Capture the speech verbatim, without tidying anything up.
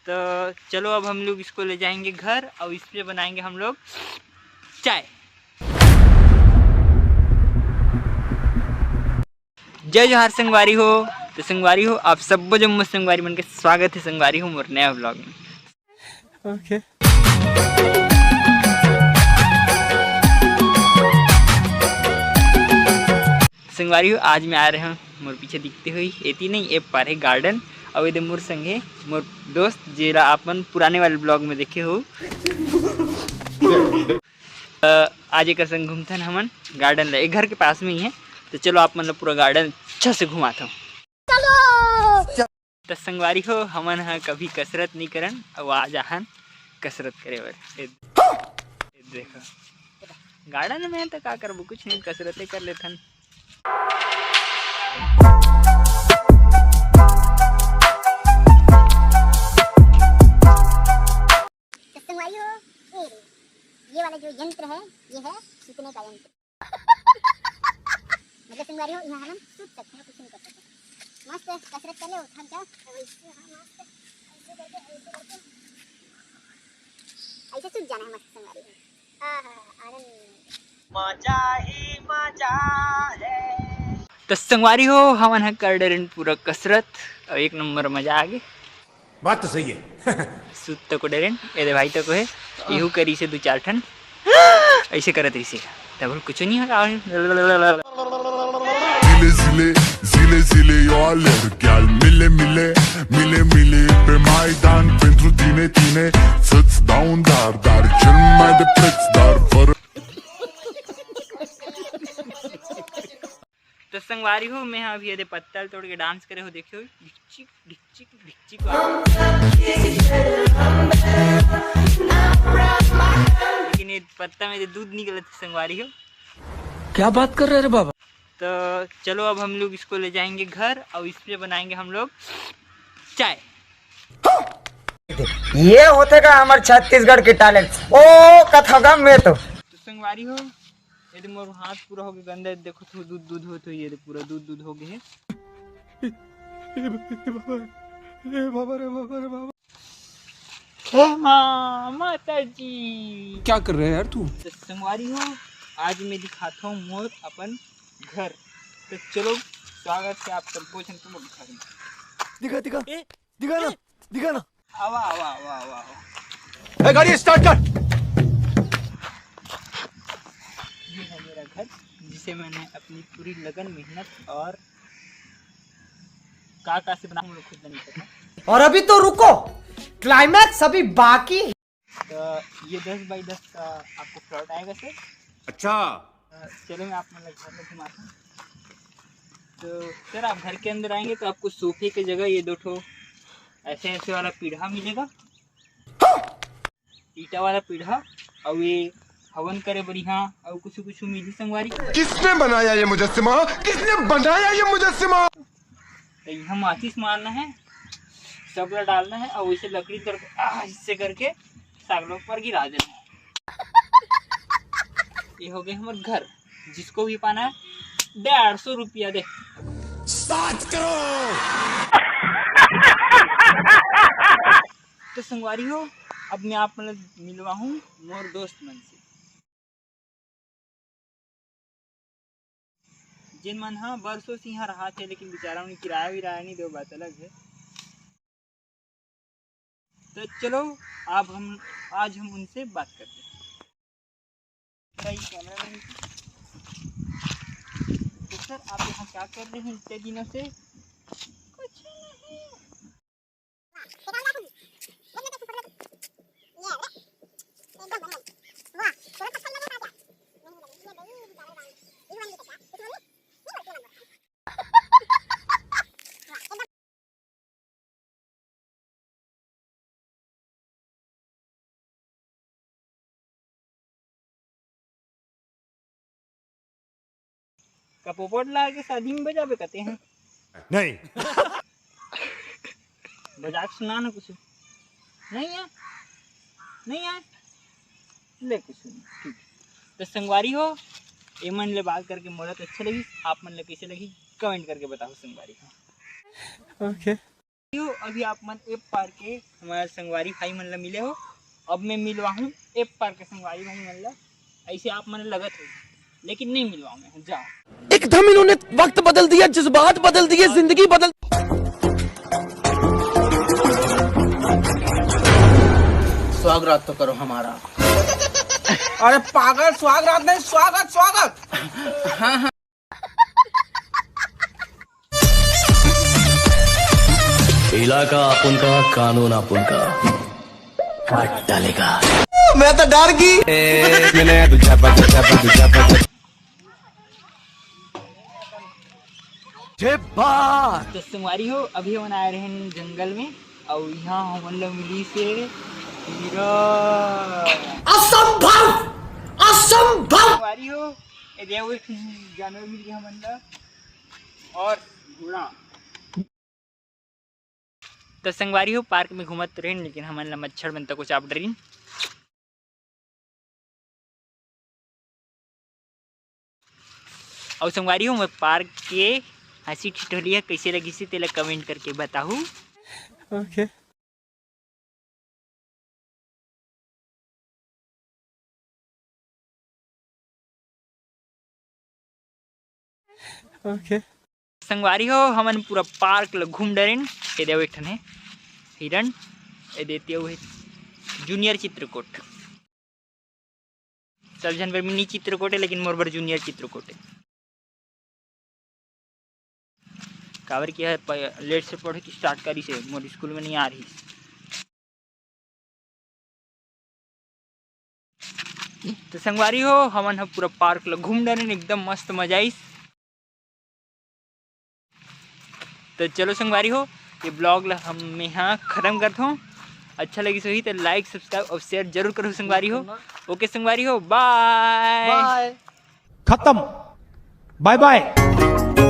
तो चलो, अब हम लोग इसको ले जाएंगे घर और इस पे बनाएंगे हम लोग चाय। जय जोहार संगवारी हो। तो संगवारी हो, आप सब्बो जम्मो संगवारी मन के स्वागत है संगवारी हो मोर नया vlog में। OK। संगवारी हो, आज मैं आ रहे हूँ मोर पीछे दिखते हुई एती नहीं, ए पारे garden, और एदे मोर संगे मोर दोस्त, जेला आप मन पुराने वाले vlog में देखे हो। अ, आज एकर संग घूमथन हमन garden ला, ए घर के पास में ही है। तो चलो, आप मन ला पूरा garden अच्छा से घुमाथन। तो संगवारी हो, हमन ह कभी कसरत नहीं करन, अउ आज आहन कसरत करे बर। ए, ए देखो, garden में तो का करबो, कुछ नहीं, कसरते कर लेथन। तो संगवारी हो, ये रे, ये वाला जो यंत्र है, ये है सूतने का यंत्र। मतलब संगवारी हो, यहाँ हम सूत सकते हैं, कुछ नहीं कर सकते। मस्त कसरत कर ले, उठा के। ऐसे, हाँ, मस्त। ऐसे करके, ऐसे करके। ऐसे सूत जाना है मस्त संगवारी हो। आहा, आनंद। मजा ही मजा है। तो संगवारी हो, हमन ह कर डरेन पूरा कसरत, और एक नंबर मजा आ गे। बात तो सही है। सुत तको डरेन, एदे भाई तको है, इहू करी से दू चार ठन, ऐसे करत रहिसे, तब कुछ नहीं होगा। Zile zile, zile zile, eu alerg, gel mile mile, mile mile, pe Maidan pentru tine, tine. Să-ți dau un dar, dar cel mai de preț, dar fără तो संगवारी हो, मैं ह अभी एदे पत्ता ल तोड़ के dance करे हो, देखियो, ढिकचिक, ढिकचिक, ढिकचिक। लेकिन ये पत्ता में से दूध निकलत हे संगवारी हो। क्या बात कर रहे रे बाबा? तो चलो, अब हम लोग इसको ले जाएंगे घर और इस पे बनाएंगे हम लोग चाय। ये होथे का हमर छत्तीसगढ़ के talent। ओ कथगम में तो। तो संगवारी हो, ये दे मोर हाथ पूरा हो गया गंदा, देखो तो दूध दूध हो, तो ये दे पूरा दूध दूध हो गया है। ए बाबा, ए बाबा रे बाबा रे बाबा। हे माँ, माता जी। क्या कर रहे है यार तू? तो संगवारी हो, आज मैं दिखाता हूँ मोर अपन घर। तो चलो, स्वागत है आप सबको, झन को मोर घर में। दिखा, दिखा। ए, दिखा ना, ए। दिखा ना। आवा, आवा, आवा, आवा, आवा। ए, गाड़ी start कर। ये है मेरा घर, जिसे मैंने अपनी पूरी लगन, मेहनत और का का से बना, हम लोग खुद नहीं पता। और अभी तो रुको, climax अभी बाकी है। तो ये दस by दस का आपको plot आएगा सर। अच्छा। अ, चलो मैं आप मतलब घर में घुमाता हूँ। तो सर, आप घर के अंदर आएंगे तो आपको सोफे की जगह ये दो ठो ऐसे ऐसे वाला पीढ़ा मिलेगा, ईटा वाला पीढ़ा, और ये हवन करे बढ़िया और कुछ कुछ मिली संगवारी। किसने बनाया ये मुजस्सिमा? किसने बनाया ये मुजस्सिमा? तो यहाँ माचिस मारना है, सबला डालना है और वैसे लकड़ी तोड़ के, आ, इससे करके साग लोग पर गिरा देना है। ये हो गया हमारा घर। जिसको भी पाना है, डेढ़ सौ रुपया दे। सात करोड़। तो संगवारी हो, अब मैं आप मन मिलवा हूँ मोर दोस्त मन से। जेन मन ह बरसों से इहाँ रहाथे, लेकिन बेचारा मन किराया विराया नहीं दे, बात अलग है। तो चलो, अब हम, आज हम उनसे बात करते हैं। भाई, कैमरा मैन। तो सर, आप यहाँ क्या कर रहे हैं इतने दिनों से? कुछ नहीं। का पोपट ला के शादी में बजाबे कहते हैं? नहीं। बजा के सुना ना कुछ। नहीं है? नहीं है? ले कुछ नहीं। ठीक। तो संगवारी हो, ए मन ले बात करके मोला तो अच्छा लगी, आप मन ले कैसे लगी, comment करके बताओ संगवारी हो। OK। हो, अभी आप मन ए पार के हमारे संगवारी भाई मन ला मिले हो। अब मैं मिलवाहूँ ए पार के संगवारी भाई मन ला। ऐसे आप मन लगत हो, लेकिन नहीं मिलवाऊँ मैं। जाओ। एकदम इन्होंने वक्त बदल दिया, जज्बात बदल दिए, जिंदगी बदल। स्वागत तो करो हमारा। अरे पागल, स्वागत नहीं, स्वागत, स्वागत। हाँ, हाँ। इलाका अपन का, कानून अपन का। काट डालेगा। मैं तो डर गई। तो संगवारी हो, अभी हमन आए रहे जंगल में, और यहाँ हमन ला मिली से हीरा। असंभव, असंभव। संगवारी हो, ए देखो, एक जानवर मिल गया हमन ला, और घोड़ा। तो संगवारी हो, पार्क में घूमत रहेन, लेकिन हमन ला मच्छर मन तको चाप डरिन। अउ संगवारी हो, मैं पार्क के हंसी ठिठोली ह कइसे लगिस हे, तेला कमेंट करके बताहू। ओके। ओके। संगवारी हो, हमन पूरा पार्क ल घूम डरेन। ये देव एक ठन हे हिरण, ये देती हुए जूनियर चित्रकूट। सब झन बर मिनी चित्रकूट हे, लेकिन मोर बर जूनियर चित्रकूट हे। काबर कि ह प-, लेट से पढ़े के स्टार्ट करिस हे, मोर स्कूल में नहीं आ रही। तो संगवारी हो, हमन ह पूरा पार्क ल घूम डरेन, एकदम मस्त मजा आइस। तो चलो संगवारी हो, ये ब्लॉग ला हम यहाँ खत्म करत हों। अच्छा लगिस होही तो लाइक, सब्सक्राइब और शेयर जरूर करो संगवारी हो। ओके संगवारी हो, बाय। बाय। खत्म। बाय बाय।